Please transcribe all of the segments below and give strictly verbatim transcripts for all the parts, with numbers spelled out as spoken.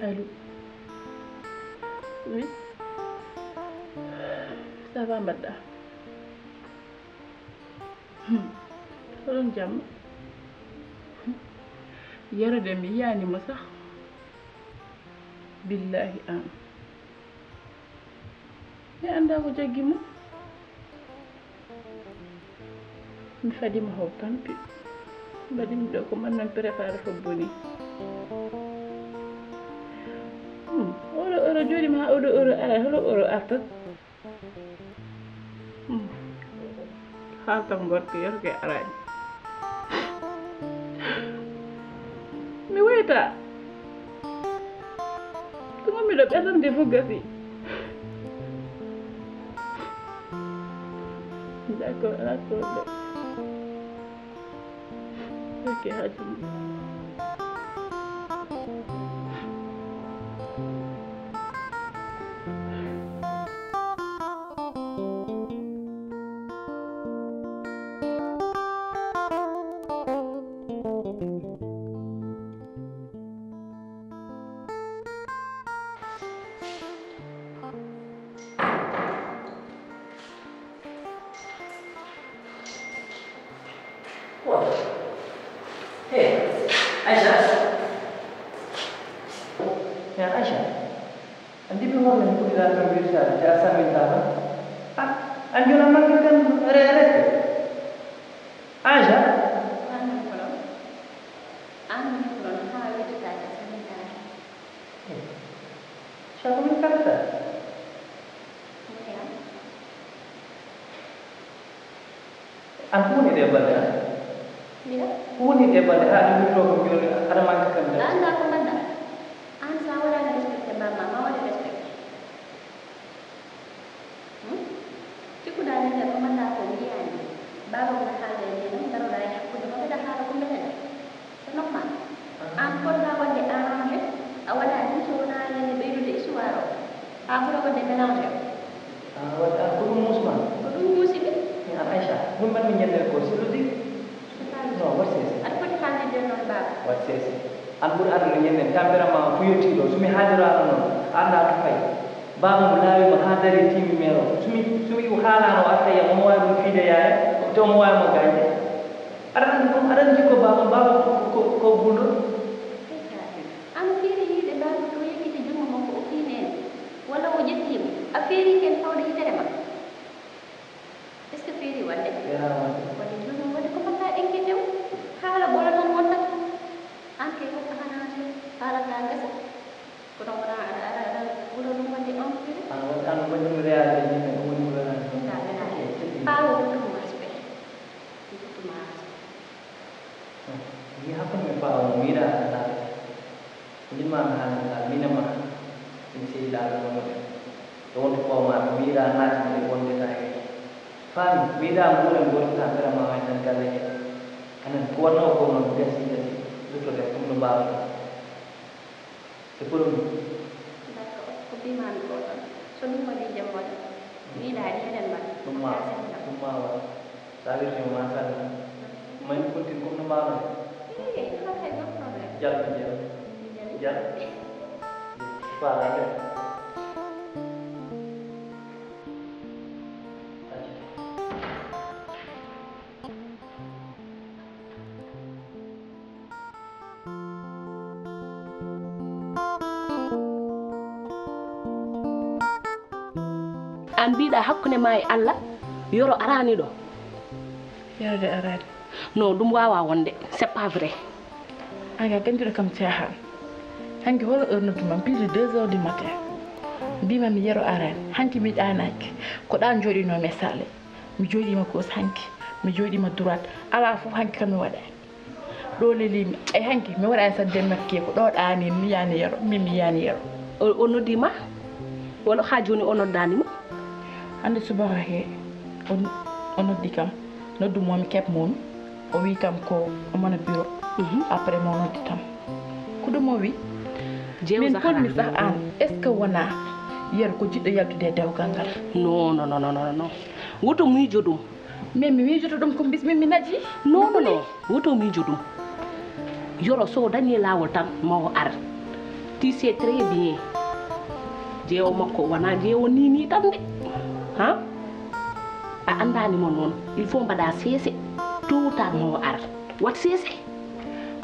Allo. Oui. Ça va, mbaɗɗa? Hmm. Oɗon jamma? Yero de mi yiyaani mo sax. Billahi an. Mi anndaa ko jaggi mo. Mi fadi mo ho tampi. Mbaɗi mi ɗo ko man non préparé ko boni. Hmm. Oɗo oro jooɗi ma oɗo oro ara holo oro arta. Hmm. Haalta ngorko yerke araani. Mi wayta. Tuma miɗo ɓerdande fof gasi. D'accord, alaa problème. Ok, hajum. Hey, Aïcha. Hey, Aïcha. An dibi mo men ko ila kan wirta ja samin taba. Ah, an jona man kan re re. Aïcha. An ko non ha wirta ja samin taba. Hey. Aïcha ko min karta. Mune am. An ko woni ɗe balɗe an? Mira? Ko woni ɗe balɗe haa ɗe wirtoo kam jooni aɗa manka kam dal? An da ko mbaɗɗa? An sa waɗaani respecté bamma, ma waɗi respecté. Hmm? Cikkuɗaa min nder ko mbaɗɗa ko mi yiyaani. Baaba mo haalde e ndiyam, daroɗaa e hakkunde maɓɓe, ɗa haala ko mbetene. C'est normal. Ah. An fotnaa waɗde arrangé, a waɗa ni so wonaa ñande ɓeydude histoire o. Haa ɓura waɗde mélangé o. Ah, waɗde, ah, ko ɗum muusma? Ko ɗum muusi ɓe. Mi an Aïcha, ɗum mbaɗmi ñande ko, c'est logique. C'est pas logique. Non, waɗ seese. Aɗa foti haalde noon, baaba. Waɗ seese. An ɓuri anndude ñande tempérament puyotiiɗo. So mi haaliraano noon, a anndaa to fayi. Baaba mo laawi mo haa darii tiimi meero. So mi, so mi haalaano o arta yam, omo waawi ɗum fiide yaaya, te omo waawi mo gaañde. Aɗa anndi ɗum, aɗa anndi jikko baaba, baaba ko, ko, ko gulɗo. An feeri yiide baaba to yeggiti junngo makko o fii neene, walla o ƴettii mo, a feeri ken fawde yitere ma? Est-ce que feeri waɗde? Feeraama waɗde. Waɗde jooni waɗde ko mbaɗɗaa enquête o, haala ɓolo noon wonta. An kay ko a hanaade, haala ka ngesa. Kono wona aɗa, aɗa, aɗa, ɓurɗo ɗum waɗde on kilo? An won, an woni ɗum réalisé ni, ko woni ɗum réalisé. Ɗum ɗa réalisé. Faa o ɗum respect. Ɗum ɗum respect. Mi hakkunde mi faa o, mi yiɗa naatde. Ko ɗum maa mi haalde ka, mi nama. Ɗum sehilaaɓe wonɓe. E wonde ko maa mi yiɗa naatde e wonde ka he. Faami, mi yiɗa nguuren gootira ɓera maa hay tan galle he. Anan, ko wonnoo ko noon gasi, gasi. Luttode ɗum no mbaawɗon. C'est pour nous. D'accord. Ko mbiimaami ko tan. So ɗum waɗi jam waɗa. Mi yiɗa ɗi enen mbaɗa. Ɗum ma, ɗum ma waɗ. Sa wirti ma salli. May kuntin comme no mbaawno de. Eh, hay no problème. Jal ko jal. Jal. Jal. Faala de. An mbiɗa hakkunde ma e Allah, Yoro arani ɗo. Yoro de arani. No, ɗum wawa wonde, c'est pas vrai. Aga ganduɗo kam caahan. Hanki holo heure noddu mam, plus de deux heures du matin. Mbima mi Yoro arani. Hanki mi ɗanaki. Ko ɗan joɗino mi sale. Mi joɗima gauche hanki. Mi joɗima droite. Ala fof hanki kam mi waɗa. Ɗo lelimi. Ay hanki mi waɗa sa demmakke ko ɗo ɗani mi yani Yoro, mi mi yani Yoro. O, o noddima? Wala ha joni o noddani mo? Hande subaka he o, o noddi kam. Noddu momi kep momi. O wi kam ko o mana bureau. Mhm. Après mo noddi tam. Ko ɗum o wi? Jeew min Zahra. Ponmi sah an, est ce que wona Yero ko jiɗɗo yaltude e dewgal ngal? Non, non, non, non, non, non. Woto miijo ɗum. Min mi miijoto ɗum ko mbismi mi naji. Non, non, non. Woto miijo ɗum. Yoro so dañi laawol tan ma o ar. Tu sais très bien. Jeewo makko wona jeewo ni ni tan de. Ha? A anndani mo noon, il faut mbaɗa seese, tôt ou tard mo ar. Wat seese.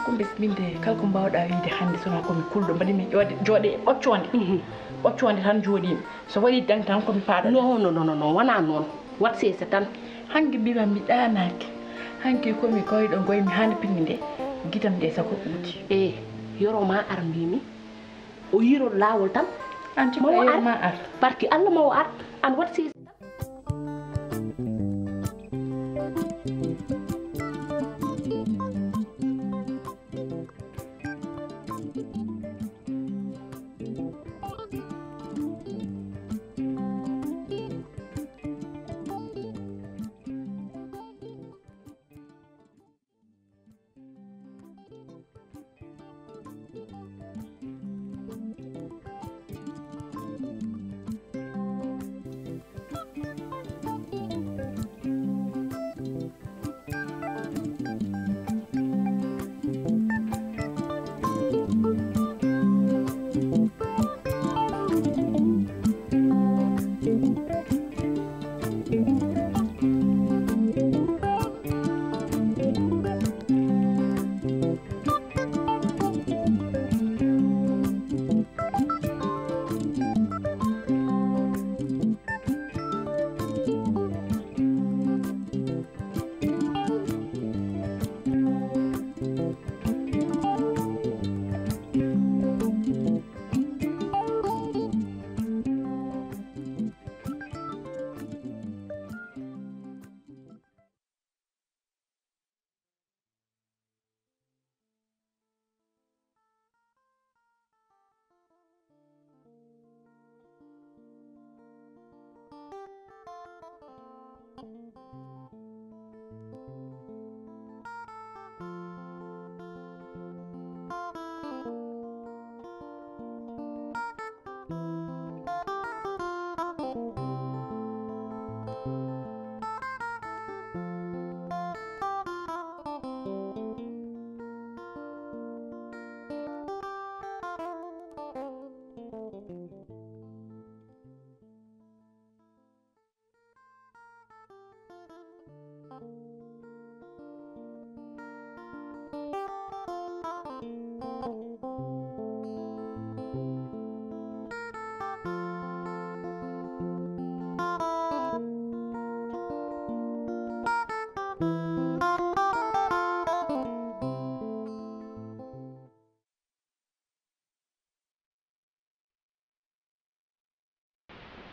Ko mbisminde kala ko mbawɗa wiide hannde, sona ko mi kulɗo, mbaɗi mi jooɗe, jooɗe ɓoccoonde. Mhm. Ɓoccoonde tan jooɗimi. So waɗi dang tan ko mi paɗa. Non, non, non, non, non, wona noon. Wat seese tan. Hanki mbima mi ɗanaki. Hanki ko mi koyɗo goy mi hande pinndi nde. Gitam nde sako ɓuuti. E, Yoro ma ar mbimi. O yiro laawol tan. An tigi mawo a ar. Yero ma ar. Barki Allah mawo ar. An wat seese.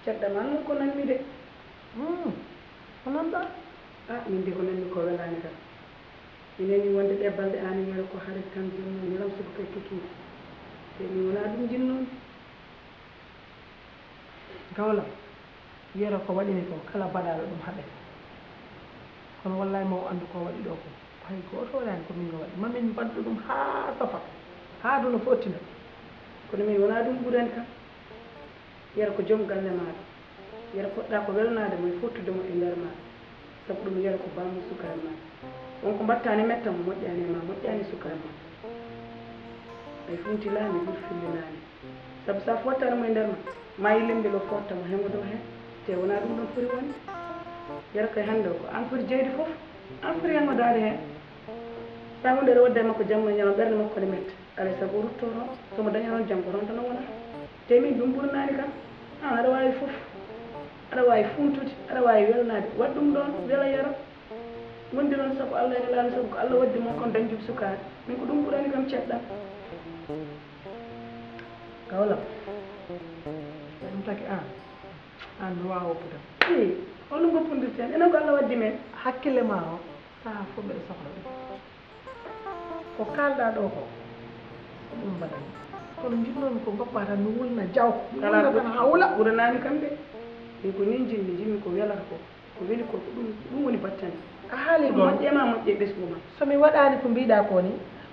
Caggal ma noon ko nanmi de. Hmm. Ko nanɗa? Ah, min de ko nanmi ko welaani kam. Mi nani wonde ɗe balɗe aan e Yero ko harit kam jom mum, ñalam suka kay kikiiɗe. Te min wonaa ɗum njinnoomi. Gawlam, Yero ko waɗimi ko kala baɗaaɗo ɗum haɓete. Kono wallaay mo o anndu ko waɗi ɗo ko. Hay gooto waɗaani ko min o waɗi. Ma min mbaɗdu ɗum haa safa, haa aduna fof tina. Kono min wonaa ɗum ɓurani kam. Yero ko joom galle maaɗa. Yero poɗɗa ko welnaade mo e fottude mo e nder ma. Sabu ɗum Yero ko bammo sukaaɓe ma. Won ko mbaɗtaani metta mo moƴƴaani e ma, moƴƴaani e sukaaɓe ma. Ay funti laami ɓuri filli laami. Sabu sa fottaani mo e nder ma, ma yillen mbelo fotta mo hemo ɗo heen. Te wonaa ɗum ɗon foti wonde. Yero kay hannde o ko aan foti jeyde fof. Aan foti hemmodaade heen. Sa hunde aɗa wadde e makko jamma e ñalawma ɓernde makko ne metta. Alay sago o rutto toon, so mo daña noon jam ko toon tan o wona. Te min ɗum ɓurnaani kam. Aan aɗa waawi fof. Aɗa waawi funtude, aɗa waawi welnaade. Waɗ ɗum ɗoon, wela Yero. Ngondi noon sabu Allah ene laami, sabu ko Allah waddi mon kon dañjum sukaaɓe. Min ko ɗum ɓurani kam ceɗɗam. Gawlam. Ɗum taki aan. Aan no waawa woppude. Ii, on ɗum goppondirten. Enen ko Allah waddi men. Hakkille ma o, sahaa fof mbeɗa sohla ɗum. Ko kaalɗa ɗo ko, ko ɗum mbaɗanmi. Kono njiɗnoomi ko ngoppa tan no wulna jaw. Kala wulna tan haa wula. Ɓuranaami kam de. Min ko nii njiɗmi, njiɗmi ko welata ko. Ko weli ko, ko ɗum, ko ɗum woni battane. A haali ɗum. Moƴƴe ma, moƴƴe ɓesngu ma. So mi waɗaani ko mbiɗa ko ni,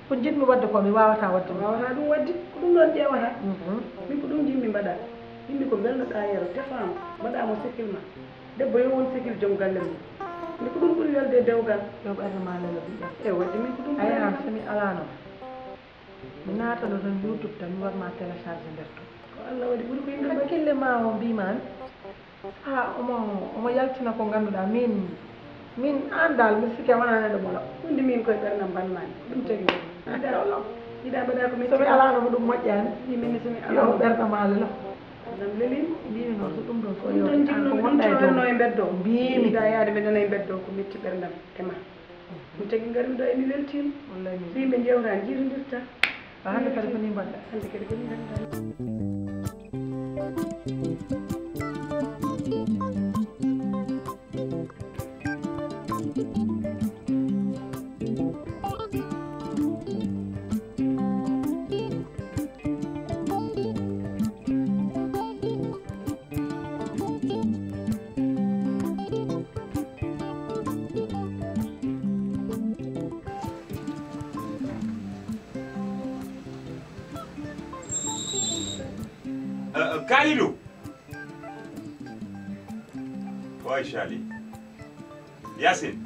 ko njiɗmi waɗde ko mi waawataa waɗde. A waawataa ɗum waɗde, ko ɗum ɗoon ƴeewata. Mhm. Min ko ɗum njiɗmi mbaɗa. Yimɓe ko mbelnoɗaa Yero, tefaa mo, mbaɗaa mo sekil ma. Debbo yo won sekil joom galle mum. Nde ko ɗum ɓuri welde e dewgal. Yo ɓernde ma lelo ɓiɗɗam. E waɗde min ko ɗum ɓuri. Aya, so mi alaano ma. Mi naatano tan YouTube tan mi waɗ ma télécharge nder to. Ko Allah waɗi ɓuri ko yimɓe mbaɗi. Hakkille ma o mbimami. Ah, omo, omo yaltina ko ngannduɗaa min, min aan dal mi sikki a wonaa neɗɗo bolo. Hunde min koye ɓernam mbanmaani. Ɗum tagi. Yiɗa, yiɗa mbaɗa ko metti. So mi alaano mo ɗum moƴƴaani. Ɗi min so mi alaano. Yo ɓerɗam ma lelo. Ɓerɗam leli. Mbimi noon so ɗum ɗon fof. Ɗum ɗon jinno mi ɗum tawarno e mbeddo. Mbimi. Yiɗa yaade mbeɗa e mbeddo ko metti ɓerɗam e ma. Ɗum tagi ngarmi ɗo e mi weltiima. Wallay min. So yimɓe njewta njiitondirta. Ba hannde kadi ko ni mbaɗɗa. Hannde kadi ko ni mbaɗɗa. Eh, eh, Kalidou. Oy, Charlie. Yacine.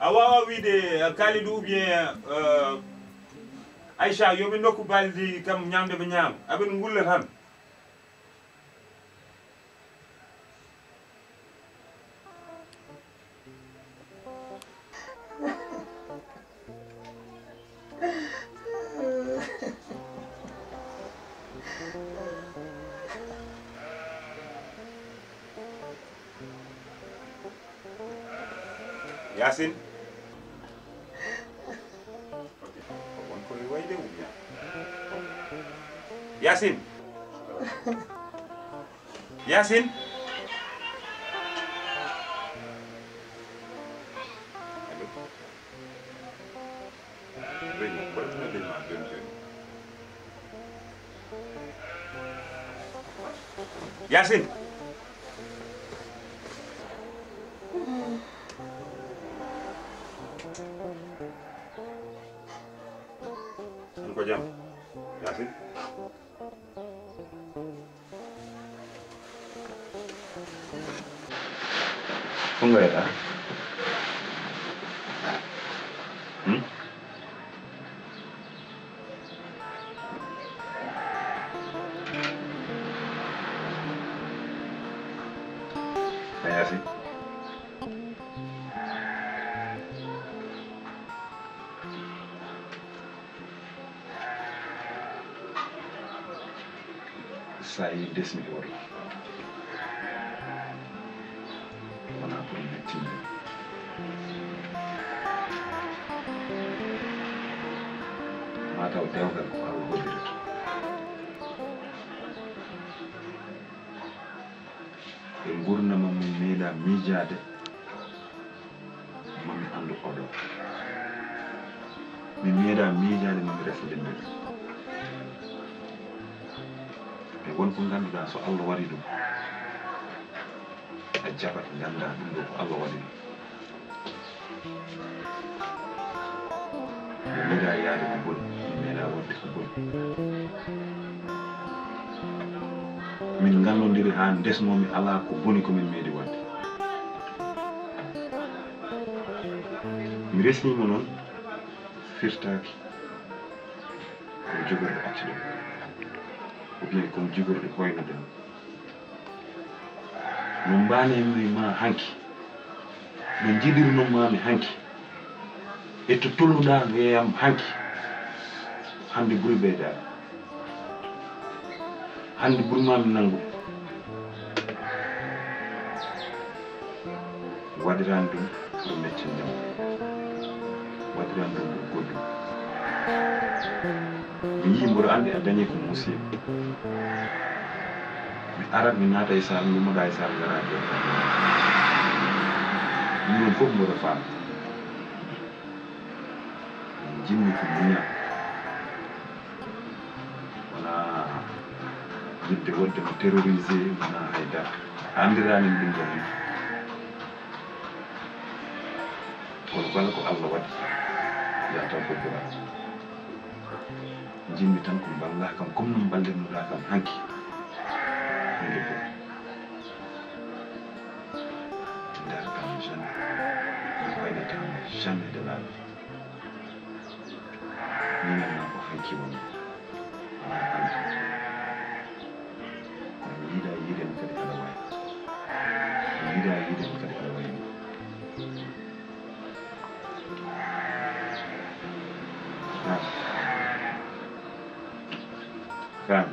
A waawa wiide, eh, Kalidou ou bien, eh, Aïcha, yo ɓe ndokku baldi kam ñamde ɓe ñaama. Aɓe ngulla tan. Yacine. Ok. Ko won ko e wayde ou bien? Yacine. Yacine. Allo. Réunion, ko waɗi noddel ma jooni jooni? Yacine. An ko jam? Yacine. Ko ngoyata? Hmm? A yaasi? Sa yi desmi hoore, wona pour mettinde. Ma taw dewgal ko Allah hollirata. E nguurndam am, min meeɗaa miijaade ma mi anndu oɗo. Min meeɗaa miijaade ma mi resde min. E won ko ngannduɗaa, so Allah waɗi ɗum, a jaɓat, nganndaa ɗum ɗo ko Allah waɗi ɗum. Mi meeɗaa yaade ko boni, mi meeɗaa waɗde ko boni. Min ngallondiri haa ndesnoomi, alaa ko boni ko min meeɗi waɗde. Mi resnii mo noon, firtaaki ko jogorɗe accuɗen, ou bien ko jogorɗe hoynuɗen. No mbaaneymi ma hanki, no njiɗirnoo-maa-mi hanki, e to tolnuɗaa e am hanki, hannde ɓuri ɓeydaade. Hannde ɓuri maa mi nanngu. Waɗirani ɗum ko meccindema, waɗirani ɗum ko goɗɗum. Mi yii mboɗo anndi a dañi ko musiba. Mi arat, mi naata e saal, mi ummoɗa e saal, ngara e ɗum ɗon fof mboɗo faami. Min jinni ko muñal. Wona yidde wonde mo terrorisé, wona haydara. A anndirani ɗum ɗo min. Kono kala ko Allah waɗi, ya taw ko ɓura. Jinmi tan ko mballa kam, comme no mballirnoɗa kam hanki. Hande ko. Ndar kam jamais. Mi waynata mo jamais de la vie. Minen noon ko hanki woni. Wona hannde. Kono mi yiɗaa yiide mi kadi aɗa wayi. Mi yiɗaa yiide mi kadi aɗa wayi. Kaan. Kaan.